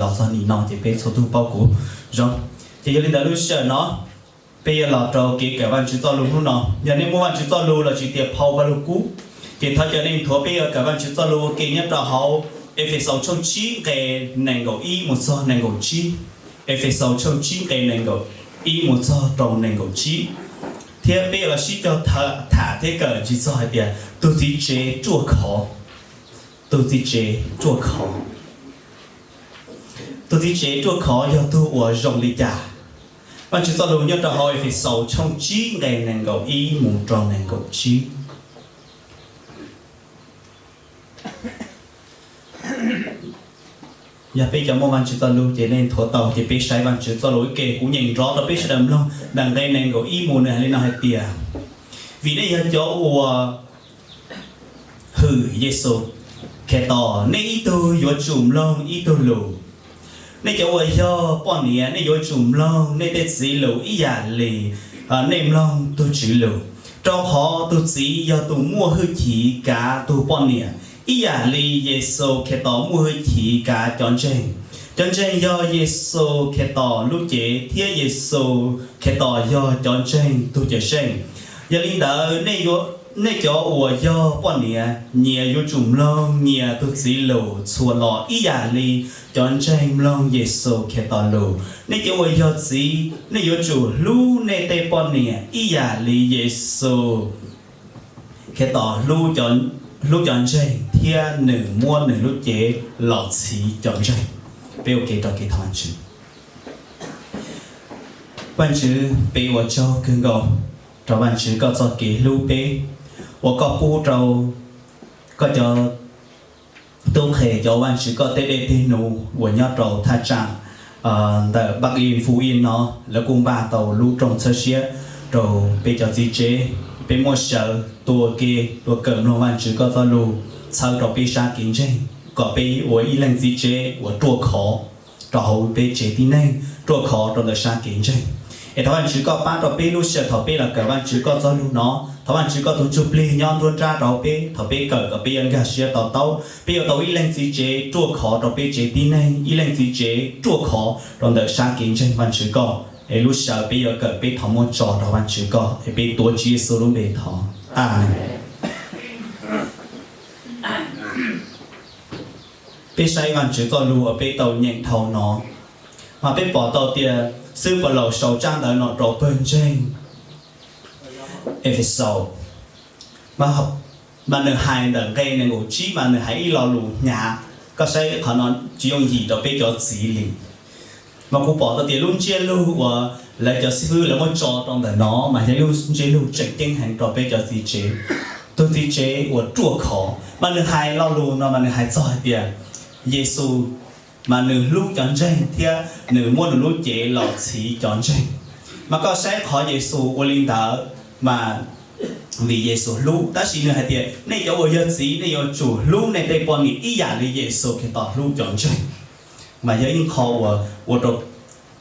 los txog nim no ces peb txhua tug paub kuv zoo. Ces yog li ntawd lub sij hawm no peb yuav los rau kev kawm Vajtswv txoj lus hnub no. Yog nej muaj Vajtswv txoj lus los sis tias phau Vajluskub, ces thov caw nej nthuav peb yuav kawm Vajtswv txoj lus ua ke nyob rau hauv Efexaus tshooj tsib nqe nees nkaum ib mus txog nees nkaum tsib. Efexaus tshooj tsib nqe nees nkaum ib mus txog rau nees nkaum tsib. Thiab peb yuav los sib cog tham thiab kawm ntsis txog hais tias tus txiv tsev ruaj khov. Tus txiv tsev ruaj khov. Tus txiv tsev ruaj khov yog tug uas zoo li cas? Vajtswv txoj lus nyob rau hauv Efexaus tshooj tsib nqe nees nkaum ib mus rau nees nkaum tsib. Yog peb cov muaj Vajtswv txoj lus ces nej nthuav tau ces peb saib Vajtswv txoj lus ib ke. Kuv nyeem nrov rau peb sawv daws mloog ntawm nqe nees nkaum ib mus, nws hais li no hais tias, vim nej yog cov uas hwm Yexus Khetos, nej ib tug yuav tsum mloog ib tug lus. Nej cov uas yog poj niam, nej yuav tsum mloog nej tej txiv lus ib yam li nej mloog tus Tswv lus, rau qhov tus txiv yog tus muaj hwj chim kav tus poj niam, ib yam li Yexus Khetos muaj hwj chim kav cov ntseeg. Cov ntseeg yog Yexus Khetos lub cev, thiab Yexus Khetos yog cov ntseeg tus Cawm Seej. Yog li ntawd, nej cov uas yog poj niam, nyias yuav tsum mloog nyias tus txiv lus txhua los ib yam li cov ntseeg mloog Yexus Khetos lus. Nej cov uas yog txiv, nej yuav tsum hlub nej tej poj niam ib yam li Yexus Khetos hlub cov ntseeg thiab nws muab nws lub cev los txhiv cov ntseeg. Peb ua ke rau kev thov Vajtswv. Vajtswv, peb ua tsaug kawg nkaus rau Vajtswv koj txoj kev hlub peb uas koj pub rau koj cov tub qhe, cov Vajtswv koj tej dej tej num uas nyob rau thaj tsam ntawm Bắc Yên, Phú Yên no, lawv kuj npaj tau lub rooj txhawb siab rau peb cov txiv tsev. Peb muab sawv tua ke, tua kawm mloog Vajtswv koj txoj lus txhawb rau peb sab kev ntseeg, kom peb ua ib leej txiv tsev uas ruaj khov rau hauv peb tsev tib neeg, ruaj khov rau ntawm sab kev ntseeg. Es thov Vajtswv koj pab rau peb lub sij hawm thaum peb los kawm Vajtswv koj txoj lus no. Thov Vajtswv koj tus Ntsuj Plig nyob nruab nrab rau peb, thaum peb kawm kom peb yuav nkag siab to taub, peb yuav tau ib leej txiv tsev ruaj khov rau peb tsev tib neeg, ib leej txiv tsev ruaj khov rau ntawm sab kev ntseeg Vajtswv koj. Es lub sij hawm peb yuav kawm peb thov muab tso rau Vajtswv koj, es peb tuav Tswv Yexus lub npe thov, Amees. Peb saib Vajtswv txoj lus uas peb tau nyeem dhau no, mas peb pom tau tias xib hwb Paulus sau tsab ntawv no rau pawg ntseeg Efexaus, mas nws hais ntawm nqe nees nkaum tsib mas nws hais ib lo lus hnyav. Koj saib qhov no tsis yooj yim rau peb cov txiv li. Mas kuv pom tau tias lub ntsiab lus uas lawv cov xib hwb lawv muab tso rau ntawm no mas yog lub ntsiab lus tseem ceeb heev rau peb cov txiv tsev. Tus txiv tsev uas ruaj khov, mas nws hais lo lus no mas nws hais txog hais tias Yexus mas nws hlub cov ntseeg thiab nws muab nws lub cev los txhiv cov ntseeg. Mas koj saib qhov Yexus ua li ntawd mas vim Yexus hlub, tab sis nws hais tias nej cov uas yog txiv nej yuav tsum hlub nej tej poj niam ib yam li Yexus Khetos hlub cov ntseeg. Mas yog ib qho uas ua rau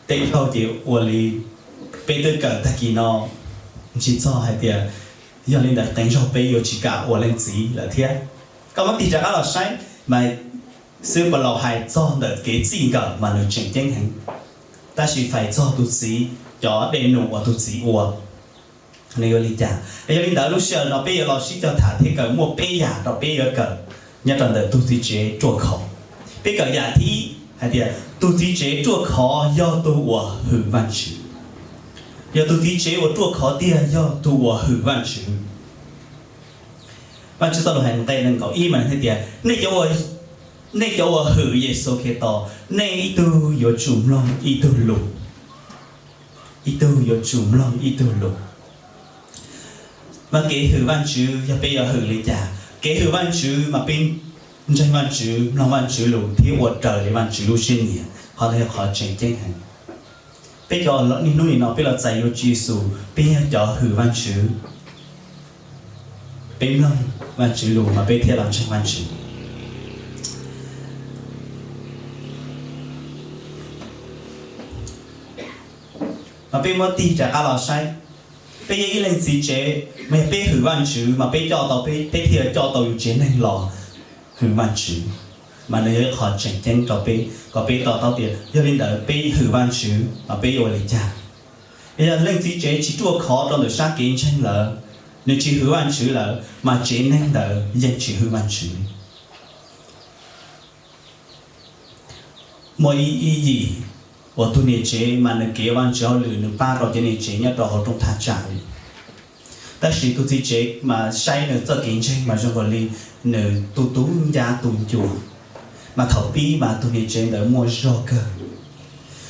tej zaug ces ua li peb twb kawm tag kis no ntsis txog hais tias yog li ntawd qee zaug peb yuav tsis kam ua leej txiv lawm thiab. Koj muab tig rov qab los saib mas xib hwb Paulus hais txog ntawm kev txij nkawm mas nws tseem ceeb heev, tab sis fais txog tus txiv cov dej num uas tus txiv ua nws yuav li cas. Yog li ntawd lub sij hawm no peb yuav los sib cog tham thiab kawm, muaj peb yam rau peb yuav kawm nyob rau ntawm tus txiv tsev ruaj khov. Peb kawm yam thib ib hais tias tus txiv tsev ruaj khov yog tus uas hwm Vajtswv. Yog tus txiv tsev uas ruaj khov tiag yog tus uas hwm Vajtswv. Vajtswv txoj lus hais nqe nees nkaum ib mas nws hais tias nej cov uas hwm Yexus Khetos, nej ib tug yuav tsum mloog ib tug lus. Ib tug yuav tsum mloog ib tug lus. Mas kev hwm Vajtswv yog peb yuav hwm li cas? Kev hwm Vajtswv mas peb ntseeg Vajtswv, mloog Vajtswv lus thiab ua raws li Vajtswv lub siab nyiam. Qhov no yog qhov tseem ceeb heev. Peb cov niaj hnub nim no peb los txais yuav Tswv Yexus, peb yog cov hwm Vajtswv. Peb mloog Vajtswv lus mas peb thiaj los ntseeg Vajtswv. Mas peb muab tig rov qab los saib, peb yog ib leej txiv tsev, mas yog peb hwm Vajtswv mas peb coj tau, peb thiaj coj tau yus tsev neeg los hwm Vajtswv. mas nws yog ib qho tseem ceeb rau peb kom peb to taub tias yog li ntawd peb hwm Vajtswv mas peb yuav ua li cas. Yog leej txiv tsev tsis ruaj khov rau ntawm sab kev ntseeg lawm, nws tsis hwm Vajtswv lawm mas tsev neeg ntawd yeej tsis hwm Vajtswv. Muaj ib yim uas tus niam tsev mas nws kev ua Vajtswv hauj lwm nws pab rau cov niam tsev nyob rau hauv rooj thaj tsam li. Tab sis tus txiv tsev mas saib nws txoj kev ntseeg mas zoo nkaus li nws tu tub ncab tu ncua, mas thaum pib mas tus niam tsev ntawd muaj zog kawg.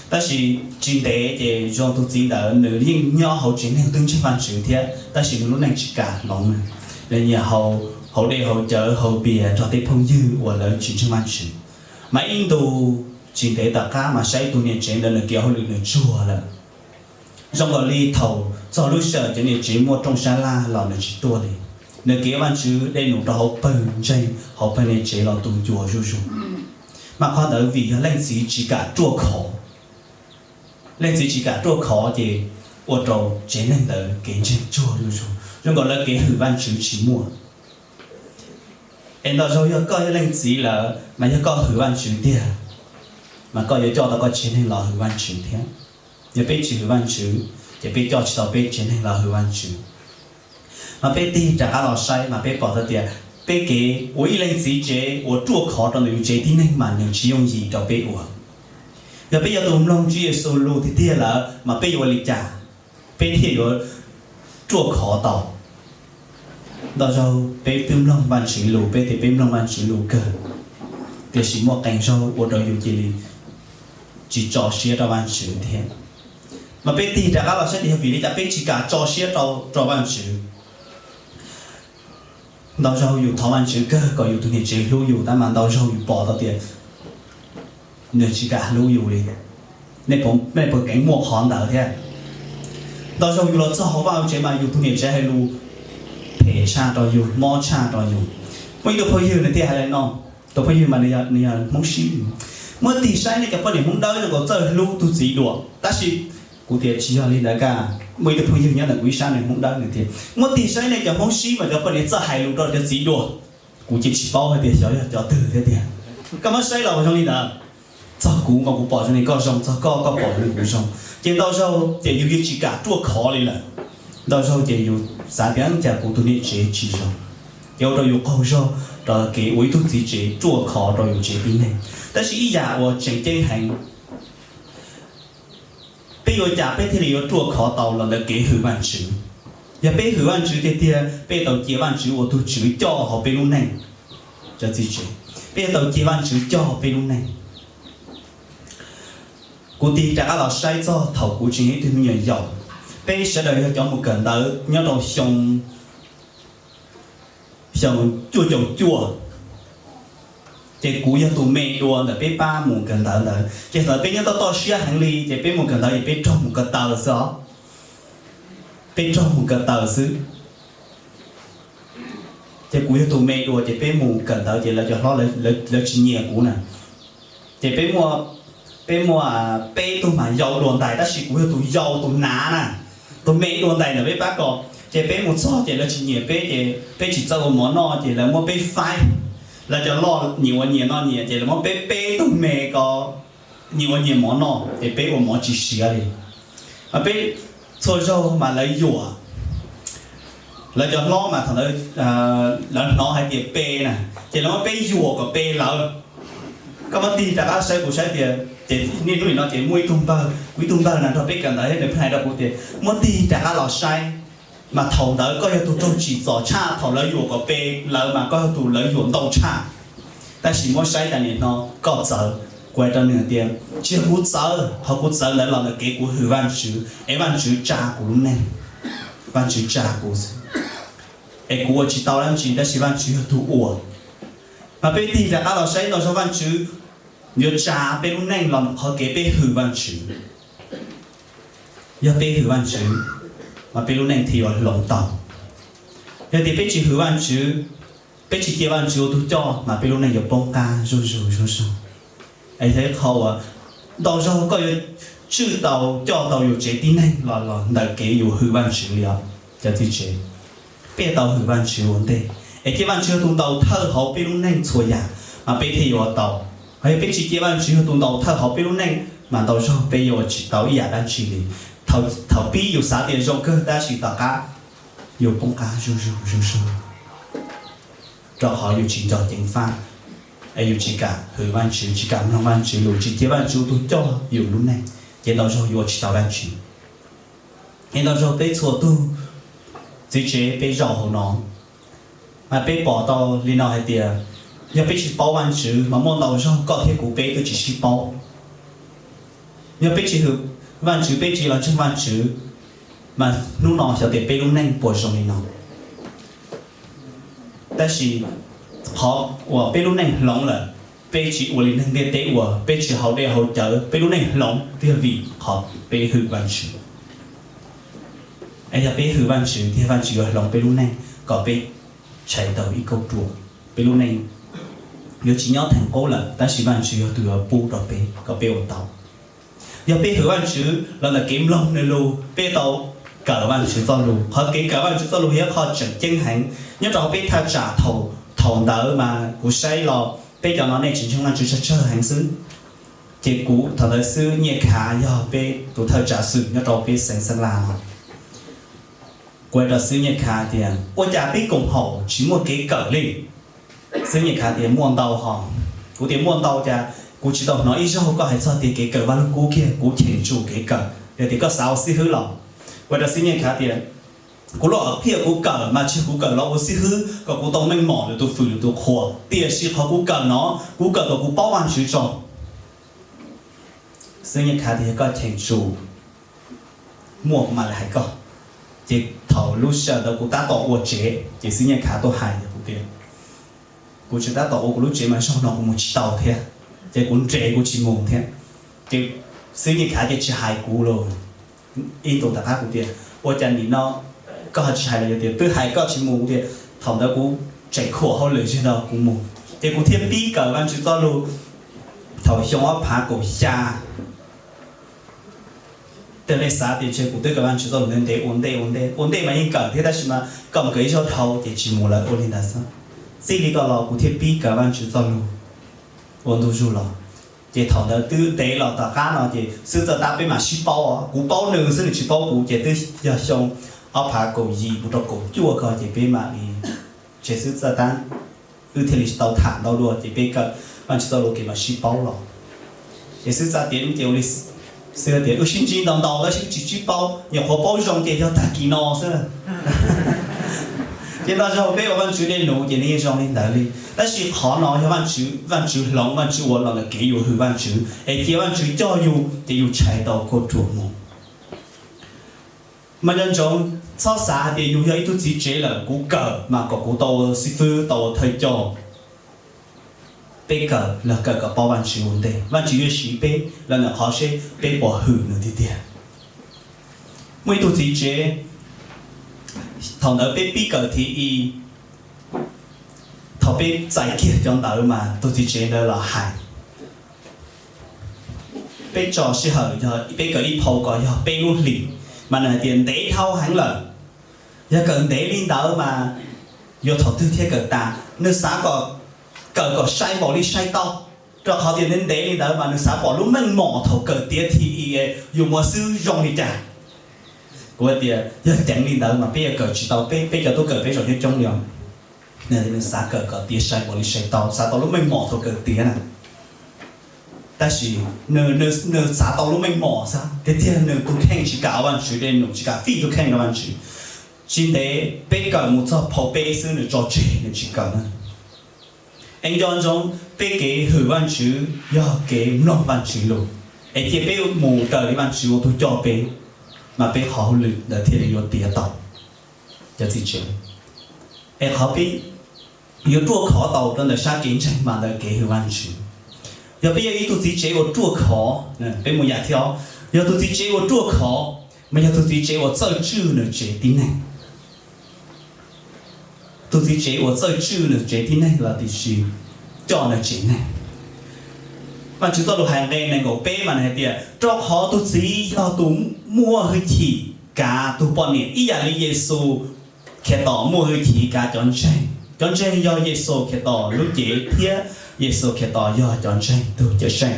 Tab sis tsis ntev ces zoo tus txiv ntawd nws yeej nyob hauv tsev neeg twb ntseeg Vajtswv thiab tab sis nws lub neej tsis kam hloov. Nws nyiam haus dej haus cawv haus pias nrog tej phooj ywg uas lawv tsis ntseeg Vajtswv. Mas ib ntus tsis ntev tom qab mas saib tus niam tsev ntawd nws kev hauj lwm nws tsuag lawm. Zoo nkaus li thaum txog lub sij hawm cov niam tsev muaj rooj sab laj los nws tsis tuaj li. Nws kev ua Vajtswv dej num rau hauv pawg ntseeg hauv pawg niam tsev los tu ncua zuj zus. Mas qhov ntawd vim yog leej txiv tsis kam ruaj khov. Leej txiv tsis kam ruaj khov ces ua rau tsev neeg ntawd kev ntseeg tsuag zuj zus, zoo nkaus lawv kev hwm Vajtswv tsis muaj. Es ntau zaug yog koj yog leej txiv lawm mas yog koj hwm Vajtswv tiag, mas koj yuav coj tau koj tsev neeg los hwm Vajtswv thiab. Yog peb tsis hwm Vajtswv ces peb coj tsis tau peb tsev neeg los hwm Vajtswv. Mas peb tig rov qab los saib mas peb pom tau tias peb kev ua ib leej txiv tsev uas ruaj khov rau ntawm yus tsev tib neeg mas nws tsis yooj yim rau peb ua. Yog peb yog tus mloog Tswv Yexus lus tiag tiag lawm mas peb yuav ua li cas peb thiaj yuav ruaj khov tau? Ntau zaug peb twb mloog Vajtswv lus, peb tias peb mloog Vajtswv lus kawg, tiam sis muaj qee zaug ua rau yus cia li tsis tso siab rau Vajtswv thiab. Mas peb tig rov qab los saib tias yog vim li cas peb tsis kam tso siab rau rau Vajtswv. Ntau zaug yus thov Vajtswv kawg kom yus tus niam tsev hlub yus, tab mas ntau zaug yus pom tau tias nws tsis kam hlub yus li. Nej puas keev muaj qhov ntawd thiab? Ntau zaug yus los txog hauv vaj hauv tsev mas yus tus niam tsev hais lus phem tshaj rau yus, mob tshaj rau yus. Muaj ib tug phooj ywg nws thiaj hais li no, tus phooj ywg mas nws yog Hmoob Sib. Muab tig saib nej cov poj niam Hmoob Dawb zoo nkaus txawj hlub tus txiv dua, tab sis kuv tias tsis yog li ntawd kawg. Muaj ib tug phooj ywg nyob ntawm kuv ib sab nws Hmoob Dawb nws tias muab tig saib nej cov Hmoob Sib mas cov poj niam txawj hais lus rau cov txiv dua. Kuv ces tsis paub hais tias xyov yog cov twg thiab tias, koj muab saib los zoo li ntawd. Txog kuv mas kuv pom zoo li koj zoo, txog koj koj pom zoo li kuv zoo. Ces ntau zaug ces yus yeej tsis kam ruaj khov li lawm. Ntau zaug ces yus xav tias cas kuv tus niam tsev tsis zoo, ces ua rau yus qaug zog rau kev ua ib tug txiv tsev ruaj khov rau yus tsev tib neeg. Tab sis ib yam uas tseem ceeb heev, peb yuav ua cas peb thiaj li yuav ruaj khov tau los ntawm kev hwm Vajtswv? Yog peb hwm Vajtswv tiag tiag peb yuav tau cia Vajtswv ua tus Tswv coj hauv peb lub neej. Peb yuav tau cia Vajtswv coj hauv peb lub neej. Kuv tig rov qab los saib txog thaum kuv tseem yog ib tug me nyuam yaus, peb sawv daws yog cov mus kawm ntawv nyob rau xyoo xyoo cuaj caum cuaj, ces kuv yog tus me dua ntawm peb pab mus kawm ntawv ntawd. Ces thaum peb nyob toj toj siab heev li ces peb mus kawm ntawv ces peb raug mus ko taw xwb os. Peb raug mus ko taw xwb. Ces kuv yog tus me dua ces peb mus kawm ntawv ces lawv cov hlob lawv tsis nyiam kuv na. Ces peb muaj, peb muaj peb tug mas yau dua ntais tab sis kuv yog tus yau tus hnav na, tus me dua ntais ntawm peb pab ko. Ces peb mus txog ces lawv tsis nyiam peb ces peb tsis txawj ua mov noj ces lawv muab peb faib. Lawv cov loj nyias ua nyias noj nyias ces lawv muab peb peb tug me ko nyias ua nyias mov noj ces peb ua mov tsis siav li. Mas peb txhua zaug mas lawv yuam, lawv cov hlob mas thaum ntawd lawv hnov hais tias pe na, ces lawv muab peb yuam kom pe lawv. Koj muab tig rov qab saib kuv saib tias, ces niaj hnub nim no ces muaj ib tug npawg, kuv ib tug npawg na nrog peb kawm ntawv thiab nws pheej hais rau kuv tias muab tig rov qab los saib, mas thaum ntawd koj yog tus raug tsim txom tshaj, thaum lawv yuam kom pe lawv mas koj yog tus lawv yuam ntau tshaj. Tab sis muab saib tas nim no koj txawv. Kuv hais rau nws tias tsis yog kuv txawv, qhov kuv txawv ntawd los ntawm kev kuv hwm Vajtswv es Vajtswv tsa kuv lub neej, Vajtswv tsa kuv xwb. Es kuv ua tsis tau dab tsi tab sis Vajtswv yog tus ua. Mas peb tig rov qab los saib ntau zaug Vajtswv yuav tsa peb lub neej los ntawm qhov kev peb hwm Vajtswv. Yog peb hwm Vajtswv, mas peb lub neej thiaj yuav hloov tau. Yog tias peb tsis hwm Vajtswv, peb tsis cia Vajtswv ua tus coj mas peb lub neej yuav poob qab zuj zus zuj zus. Es yog ib qho uas ntau zaug koj yuav tswj tau coj tau yus tsev tib neeg los los ntawm kev yus hwm Vajtswv li os cov txiv tsev. Peb yuav tau hwm Vajtswv ua ntej es cia Vajtswv ua tus ntaus thawj hauv peb lub neej txhua yam. mas peb thiaj yuav tau. Ho yog peb tsis cia Vajtswv yog tus ntaus thawj hauv peb lub neej, mas ntau zaug peb yuav ua tsis tau ib yam dab tsi li. Thaum pib yus xav tias zoo kawg tab sis tom qab yus poob qab zuj zus zuj zus, rau qhov yus tsis nco ceev faj, es yus tsis kam hwm Vajtswv, tsis kam mloog Vajtswv lus, tsis cia Vajtswv ua tus coj yus lub neej, ces ntau zaug yuav ua tsis tau dab tsi. Es ntau zaug peb txhua tug txiv tsev peb zaum hauv no, mas peb pom tau li no hais tias, yog peb tsis paub Vajtswv mas muaj ntau zaug koj thiab kuv peb twb tsis sib paub. Yog peb tsis hwm Vajtswv, peb tsis los ntseeg Vajtswv, mas hnub no xyov tias peb lub neej puas zoo li no. Tab sis qhov uas peb lub neej hloov lawm, peb tsis ua li neeg ntiaj teb ua, peb tsis haus dej haus cawv, peb lub neej hloov thiaj vim qhov peb hwm Vajtswv. Es yog peb hwm Vajtswv thiab Vajtswv yuav hloov peb lub neej kom peb tshais tau ib kauj ruam, peb lub neej yuav tsis nyob theem qub lawm, tab sis Vajtswv yog tus yuav pub rau peb kom peb ua tau. Yog peb hwm Vajtswv los ntawm kev mloog nws lus, peb tau kawm Vajtswv txoj lus. Qhov kev kawm Vajtswv txoj lus yog qhov tseem ceeb heev nyob rau peb thaj tsam. Thaum ntawd mas kuv saib los peb cov no nej tsis ntseeg Vajtswv tsawg tsawg heev xwb. Ces kuv thaum ntawd xwb Nyiaj Khav yog peb tus thawj tsam xwm nyob rau peb xeev Xeeb Las no. Kuv hais rau xib Nyiaj Khav tias, ua cas peb koom haum tsis muaj kev kawm li? Xib Nyiaj Khav tias, muaj ntau hos. Kuv tias, muaj ntau cas kuv tsis tau hnov ib zaug koj hais txog tias kev kawm Vaj Lug Kub kiag, kuv cheem tsum kev kawm. Yog tias koj xav ua xib hwb los, kuv hais rau xib Nyiaj Khav tias, kuv lub hom phiaj kuv kawm mas tsis yog kuv kawm los ua xib hwb kom kuv tau meej mom lwm tus fwm lwm tus qhuas, tiam sis qhov kuv kawm no, kuv kawm kom kuv paub Vajtswv tso. Xib Nyiaj Khav tias, yog koj cheem tsum muaj kuv mam li hais koj. Ces thaum lub sij hawm ntawd kuv tab tom ua tsev ces xib Nyiaj Khav tuaj hais kuv tias, kuv tseem tab tom ua kuv lub tsev mas zaug no kuv mus tsis tau thiab, ces kuv nres kuv tsis mus thiab. Ces xib Nyiaj Khav ces tsis hais kuv los. Ib ntus tom qab kuv tias, ua cas nim no koj ho tsis hais los? Yog tias twb hais koj tsis mus. Kuv tias, thaum ntawd kuv tseem khuam hauj lwm zig no kuv mus. Ces kuv thiaj pib kawm Vajtswv txoj lus thaum xyoo ob phav kaum xya. Tej nej xav tias ntshe kuv twb kawm Vajtswv txoj lus ntev ntev ua ntej ua ntej ua ntej mas yeej kawm thiab, tab sis mas koj mus kawm ib zaug dhau ces tsis mus lawm, ua li ntawd xwb. Txij li ko los kuv thiaj pib kawm Vajtswv txoj lus ua ntu zus los. Ces thaum ntawd twb ntev los tom qab no ces xib hwb Txawj Tab peb mam sib paub, kuv paub nws xwb nws tsis paub kuv. Ces twb yog xyoo ob phav kaum yim mus rau kaum cuaj ko ces peb mam li, ces xib hwb Txawj Tab wb thiaj li tau tham ntau dua ces peb kawm Vajtswv txoj lus kev mam sib paub los. Ces xib hwb Txawj Tab tias, xib hwb tias wb sib ntsib ntau ntau tab sis wb tsis sib paub, nyuam qhuav paub zoo ces yog tag kis no xwb. Ces ntau zaug peb ua Vajtswv dej num ces nws yeej zoo li ntawd li. Tab sis qhov no yog Vajtswv hloov, Vajtswv ua los ntawm kev yus hwm Vajtswv es cia Vajtswv coj yus ces yus tshais tau kauj ruam mus. Mas nco ntsoov, txhob xav hais tias yus yog ib tug txiv tsev lawm kuv kawm mas kom kuv tau ua xib fwb tau ua thawj coj. Peb kawm los kawm kom paub Vajtswv ua ntej, Vajtswv yuav siv peb los ntawm qhov seb peb puas hwm nws tiag tiag. Muaj ib tug txiv tsev, thaum ntawd peb pib kawm thib ib, thaum peb txais kiag cov ntawv mas tus txiv tsev ntawd los hais, peb tso sij hawm yog peb kawm ib phau ko yog peb lub hlis, mas nws hais tias ntev dhau heev lawm. Yog kawm ntev li ntawd mas yuav thaum twg thiaj kawm tas? Nws xav kom kawm kom sai npaum li sai tau, rau qhov tias ntev ntev li ntawd mas nws xav pom lub meej mom thaum kawm tiav thib ib yus mus xwb zoo li cas. Kuv tias yog ceev li ntawd mas peb yuav kawm tsis tau, peb cov tub kawm peb zaum coob coob li os. Nws xav kawm kom tiav sai npaum li sai tau, xav tau lub meej mom thaum kawm tiav na. Tab sis nws xav tau lub meej mom xwb, tiag tiag nws tus kheej tsis kam ua Vajtswv dej num, tsis kam fij tus kheej rau Vajtswv. Tsis ntev peb kawm mus txog phau peb xwb nws tso tseg nws tsis kawm na. Es nco ntsoov, peb kev hwm Vajtswv yog kev mloog Vajtswv lus, es cia peb mus raws li Vajtswv ua tus coj peb, mas peb qhov hauj lwm ntawd thiaj li yuav tiav tau. Cov txiv tsev, es qhov peb yuav ruaj khov tau rau ntawm sab kev ntseeg mas ntawm kev hwm Vajtswv. Yog peb yog ib tug txiv tsev uas ruaj khov, peb mus yam thib ob, yog tus txiv tsev uas ruaj khov, mas yog tus txiv tsev uas txawj tswj nws tsev tib neeg. Tus txiv tsev uas txawj tswj nws tsev tib neeg los tiam sis coj nws tsev neeg. Vajtswv txoj lus hais nqe nees nkaum peb mas nws hais tias, rau qhov tus txiv yog tus muaj hwj chim kav tus poj niam ib yam li Yexus Khetos muaj hwj chim kav cov ntseeg. Cov ntseeg yog Yexus Khetos lub cev thiab Yexus Khetos yog cov ntseeg tug Cawmseej.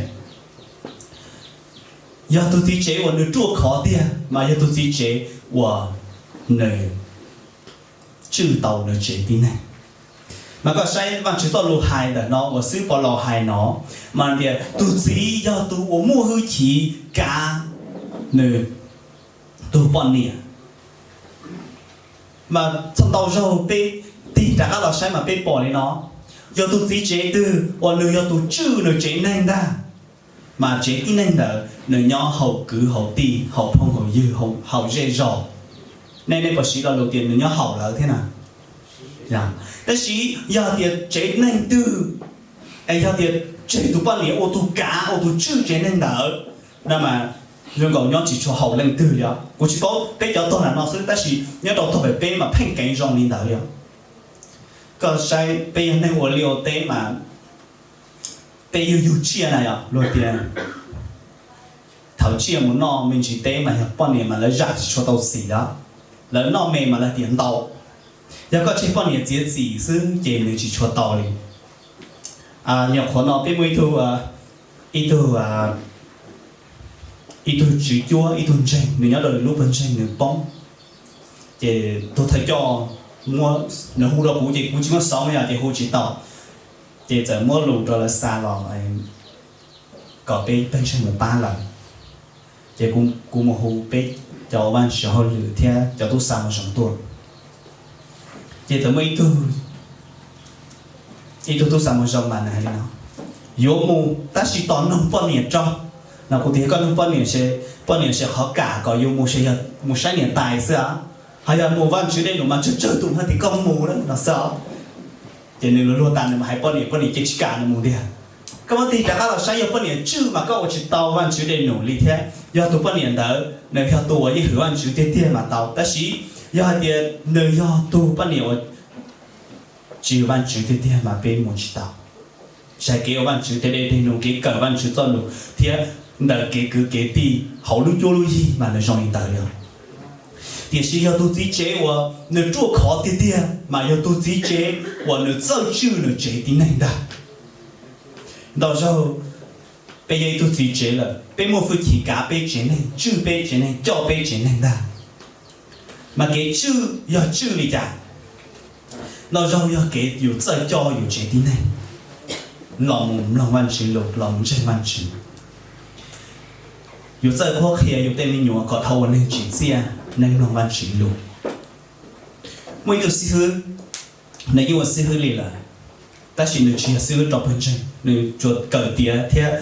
Yog tug txiv tsev uas nws ruaj khov tiag mas yog tug txiv tsev uas nws tswj tau nws tsev tib neeg. Mas koj saib Vaajtswv txoj lug hais ntawm no uas xib hwb Paulus hais no, mas tias tug txiv yog tug uas muaj hwj chim kav nws tug poj niam. Mas txog ntau zaug peb tig rov qab los saib mas peb pom li no, yog tug txiv tsev twg uas nws yog tug tswj nws tsev neeg ntag, mas tsev tib neeg ntawd nws nyob haum kwv haum tij, haum phooj haum ywg, haum zej zos. Nej, nej puas siv lo lus tias nws nyob haum lawv thiab na? Tab sis yog tias tsev neeg twg es yog tias tseg tug poj niam ua tug kav ua tug tswj tsev neeg ntawd, no mas zoo nkaus nyob tsis tshua haum leej twg li os. Kuv tsis paub peb cov tuag ntawm no xwb, tab sis nyob rau tog pem peb mas pheej keev zoo li ntawd li os. Koj saib peb yog neeg ua liaj ua teb mas peb yug yug tsiaj na yog luag tias thaum tsiaj mus noj me ntsis teb mas yog poj niam mas lawv zam tsis tshua tau txim lawm, lawv noj me mas lawv tias ntau. Yog koj tseg poj niam txiav txim xwb ces nws tsis tshua tau li. Nyuam qhuav no peb muaj ib tug, ib tug, ib tug tswv cuab ib tug ntseeg, nws nyob rau lub pawg ntseeg nws poob, ces tug thawj coj muab, nws hu rau kuv ces kuv tsis muaj xov yog ces hu tsis tau, ces txawm muab lus rau lawv xa los kom peb pawg ntseeg mus pab lawv. Ces kuv mus hu peb cov ua Vaajtswv hauj lwm thiab cov tub xa moo zoo tuaj. Ces txawm muaj ib tug tub xa moo zoo mas nws hais li no, yuav mus tab sis tos noog poj niam tso. No kuv tias koj noog poj niam, poj niam seb qhov kam kom yus mus ces yog mus saib niam tais xwb, ho yog mus Vaajtswv dej num mas tsawg tsawg tus hais tias koj mus no xwb. Ces nws luag luag tas nws mas hais poj niam, poj niam ces tsis kam nws mus tiag. Koj muab tig rov qab los saib yog poj niam tswj mas koj ua tsis tau Vaajtswv dej num li thiab. Yog tus poj niam ntawd nws yog tus uas yeej hwm Vaajtswv tiag tiag mas tau, tab sis yog hais tias nws yog tus poj niam uas tsis hwm Vaajtswv tiag tiag mas peb mus tsis tau. Tsis hais kev ua Vaajtswv tej dej num, kev kawm Vaajtswv txoj lus thiab ntawm kev kwv kev tij hauv lub cuab lub yig mas nws zoo li ntawd li. Tiam sis yog tus txiv tsev uas nws ruaj khov tiag tiag mas yog tus txiv tsev uas nws txawj tswj nws tsev tib neeg ntag. Ntau zaug peb yog ib tug txiv tsev lawm, peb muaj hwj chim kav peb tsev neeg, tswj peb tsev neeg, coj peb tsev neeg ntag. Mas kev tswj yog tswj li cas? Ntau zaug yog kev yus txawj coj yus tsev tib neeg los mus mloog Vaajtswv lus, los mus ntseeg Vaajtswv. Yus txawj qhuab qhia yus tej me nyuam kom dhau ua neeg tsim txiaj, neeg mloog Vaajtswv lus. Muaj ib tug xib hwb, nws yeej ua xib hwb li lawm, tab sis nws tsis yog xib hwb rau pawg ntseeg, nws tsuas kawm tiav thiab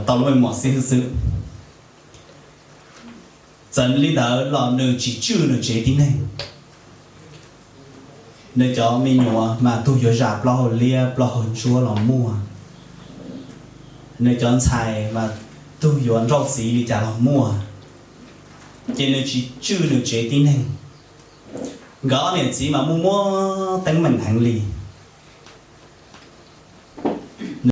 tau lub meej mom xib hwb xwb. Txawm li ntawd los nws tsis tswj nws tsev tib neeg. Nws cov me nyuam mas tug yuav zam plaub hau liab plaub hau ntsuab los muaj, nws cov ntxhais mas tug yuav nrauj txiv li cas los muaj, ces nws tsis tswj nws tsev tib neeg. Nkawd ob niam txiv mas muaj muaj teeb meem heev li.